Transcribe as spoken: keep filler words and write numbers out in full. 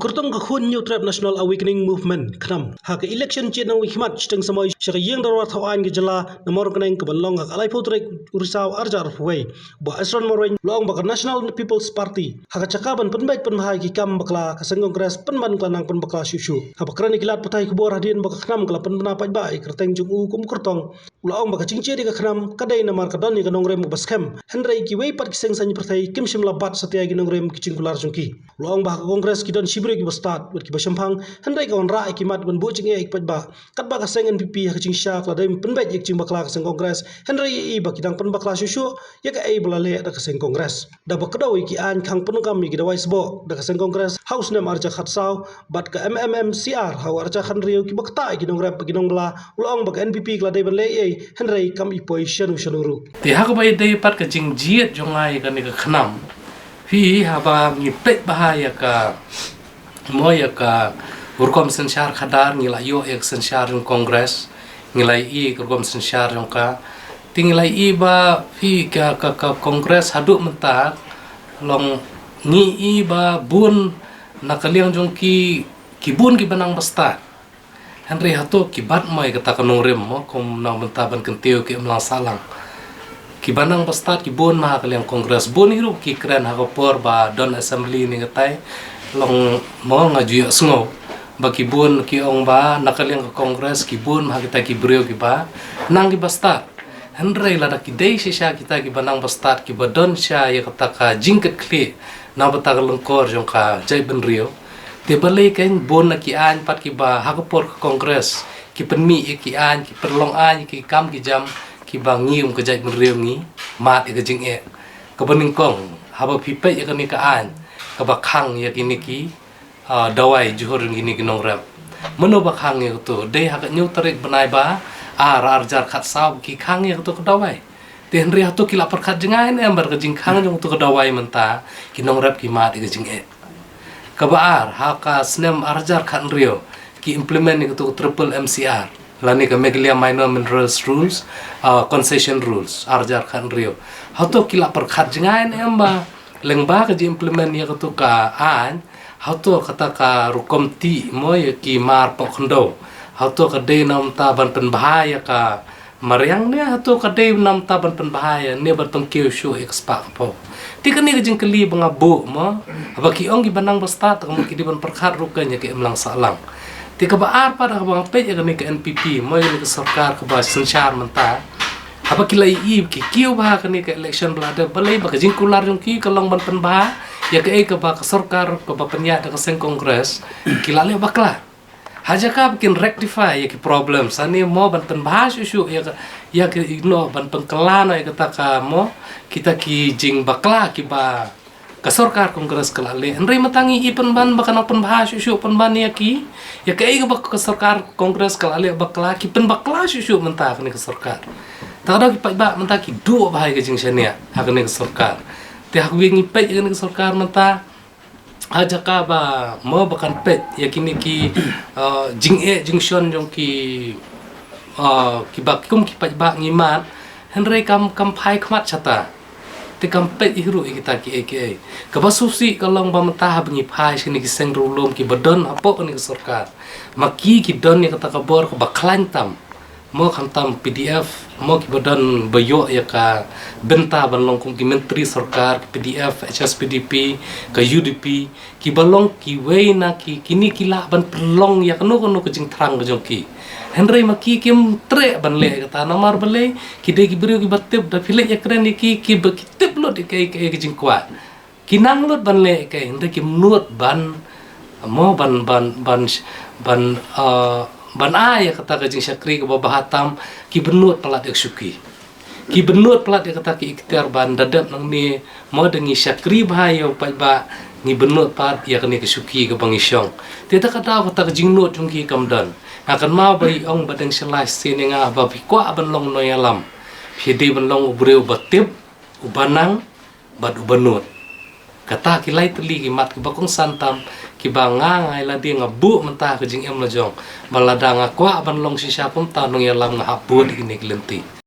Kyrtong ka Khun Hynñiewtrep National Awakening Movement, KHNAM, ha ka election jied nongmihkhmat shiteng samoi sha ka Ïing Dorbar Thaw Aiñ ka jylla, namar kane ka ban long ha ka laiphew tarik u Risaw arhajar arphew wei, Bah Esron Marwein u la ong ba ka National People's Party ha ka jaka ban pynbeit pynbha ïa ki kam bakla, ka seng Congress pynban ka la nang pynbakla shuh shuh. Haba kren ïa ki lad pathai khubor hadien ba ka KHNAM ka la pynbna paidbah ïa ka kyrteng jong u kum kyrtong, u la ong ba ka jingjied ïa ka KHNAM ka dei namar ka don ïa ka nongrim kaba skhem, hynrei kiwei pat ki seng saiñ pyrthei kim shym la bat satia ïa ki nongrim ki jingkular jong ki. U la ong ba ha ka Congress ki don shi briew kiba stad bad kiba shemphang, hynrei ka wanrah ïa ki mat ban buh jingeh ïa ki paidbah. Katba ka seng NPP ha ka jingshisha ka la dei ban pynbeit ïa ka jingbakla ka seng Congress, hynrei ïa i ba ki dang pynbakla shuh shuh ïa kaei ba la leh da ka seng Congress. Da ba kdew ïa ki aiñ khang pyndonkam ïa ki dawai sboh da ka seng Congress ha u snem arhajar khatsaw bad ka MMMCR ha u arhajar khathynriew kiba ktah ïa ki nongrep bad ki nongbla, u la ong ba ka NPP ka la dei ban leh ei ei, hynrei kam i poi shano shano ruh. Te ha kaba ïadei pat ka jingjied jong nga ïa kane ka KHNAM, phi, haba ngi peit bha ïa ka, mo, ïa ka rukom synshar khadar, ngi la ïoh ïa ka synshar jong Congress, ngi la ïoh ïa ka rukom synshar jong ka. Te ngi la ïoh ba, phi, ka, ka, ka Congress haduh mynta long ngi ïoh ba bun na ka liang jong ki, ki bun kiba nang ba stad. Hynrei hato ki bat mo ïa kata ka nongrim, mo, kum na ka bynta ban kyntiew ki imlang sahlang? Kiba nang ba stad ki bun ma ha ka liang Congress, bun hi ruh ki kren ha ka por ba don assembly ne katai, long, mo, nga ju ïohsngew ba ki bun ki ong ba na ka liang ka Congress ki bun ma ha kita ki briew kiba nang kiba stad. Hynrei lada ki dei shisha kita kiba nang ba stad kiba don sha ïa kata ka jingkitkhlieh na bynta ka lyngkor jong ka jaitbynriew, te balei kein bun na ki aiñ pat kiba ha ka por ka Congress ki pynmih ïa ki aiñ, ki pynlong aiñ, ki kam ki jam kiba ngi kum ka jaitbynriew ngi mad ïa ka jingeh? Kaba nyngkong, haba phi peit ïa kane ka aiñ kaba khang ïa kine ki, ah, dawai jhur jong kine ki nongrep, mano ba khang ïa kato? Dei ha ka hynñiew tarik bnai ba ar, arhajar khatsaw ba ki khang ïa kato ka dawai. Te hynrei hato ki la pyrkhat jngai ne em bad ka jingkhang jong kato ka dawai mynta ki nongrep ki mad ïa ka jingeh? Kaba ar, ha ka snem arhajar khathynriew ki implement ïa kato ka triple MCR lane ka Meghalaya Minor Minerals Rules, ah, Concession Rules, arhajar khathynriew. Hato ki la pyrkhat jngai ne em ba lyngba ka jing implement ïa kato ka aiñ, hato kata ka rukom tih, mo, ïa ki mar pohkhyndew, hato ka dei namar ban pynbha ïa ka mariang ne hato ka dei namar ban pynbha ïa ne ban pynkiew shuh ïa ka spah ka phew? Te kane ka jingkylli ba nga buh, mo, haba ki ong kiba nang ba stad, ka, mo, ki dei ban pyrkhat ruh kein ïa ka imlang sahlang. Te kaba ar pat, haba nga peit ïa kane ka NPP, mo, ïa kane ka sorkar kaba synshar mynta, haba ki la ïohi ki kiew bha kane ka election ba la dep, balei ba ka jingkular jong ki ka long ban pynbha ïa kaei kaba ka sorkar kaba pynïaid da ka seng Congress ki la leh bakla? Ha jaka ba kin rectify ïa ki problem sani, mo, ban pynbha shuh shuh ïa ka, ïa ki, you know, ban pynkylla noh ïa kata ka, mo, kita ki jingbakla kiba ka sorkar Congress ka la leh, hynrei mynta ngi i pynban ba ka nang pynbha shuh shuh, pynban ïa ki, ïa kaei kaba ka sorkar Congress ka la leh bakla, ki pynbakla shuh shuh mynta kane ka sorkar. Ta ka daw ki paidbah mynta ki duh bha ïa ka jingshaniah ha kane ka sorkar. Te ha kaba ngi peit ïa kane ka sorkar mynta, ha jaka ba, mo, ba kan peit ïa kine ki, uh, jingeh jingshon jong ki, uh, kiba kum ki paidbah ngi mad, hynrei kam, kam phai khmat shata. Te kam peit hi ruh ïa kita kiei kiei. Kaba sngewsih ka long ba mynta haba ngi phai sha kine ki seng riewlum kiba don hapoh kane ka sorkar, ma ki, ki don ïa kata ka bor kaba khlaiñ tam, mo, khamtam PDF, mo, kiba don ba ïoh ïa ka bynta ban long kum ki myntri sorkar, ka PDF, HSPDP, ka UDP, kiba long kiwei na ki, kine ki lah ban pynlong ïa kano kano ka jingthrang ka jong ki. Hynrei ma ki kim treh ban leh kata, namar balei? Ki dei ki briew kiba tip, da phi leit ïakren ïa ki, kiba ki tip lut ïa kaei kaei ka jingkwah. Ki nang lut ban leh kaei, hynrei kim nud ban, mo, ban, ban, ban, ban, uh, ban ai ïa kata ka jingshakri kaba bha tam, ki bynnud palat ïa ka shuki. Ki bynnud palat ïa kata ki ikhtiar ban da dep nangne, mo, da ngi shakri bha ïa u paidbah, ngi bynnud pat ïa kane ka shuki kaba ngi shong. Te ta ka daw kata ka jingnud jong ki kam don. Nga kynmaw ba i ong ba dang shalai sien ïa nga, ba phi kwah ban long nongïalam, phi dei ban long u briew uba tip, uba nang bad uba nud. Kata ki lai tylli ki mat kiba kongsan tam, kiba nga, nga ïa lade nga buh mynta ha ka jingim la jong, ba lada nga kwah ban long shisha kumta nongïalam, nga hap bud ïa kine ki lynti.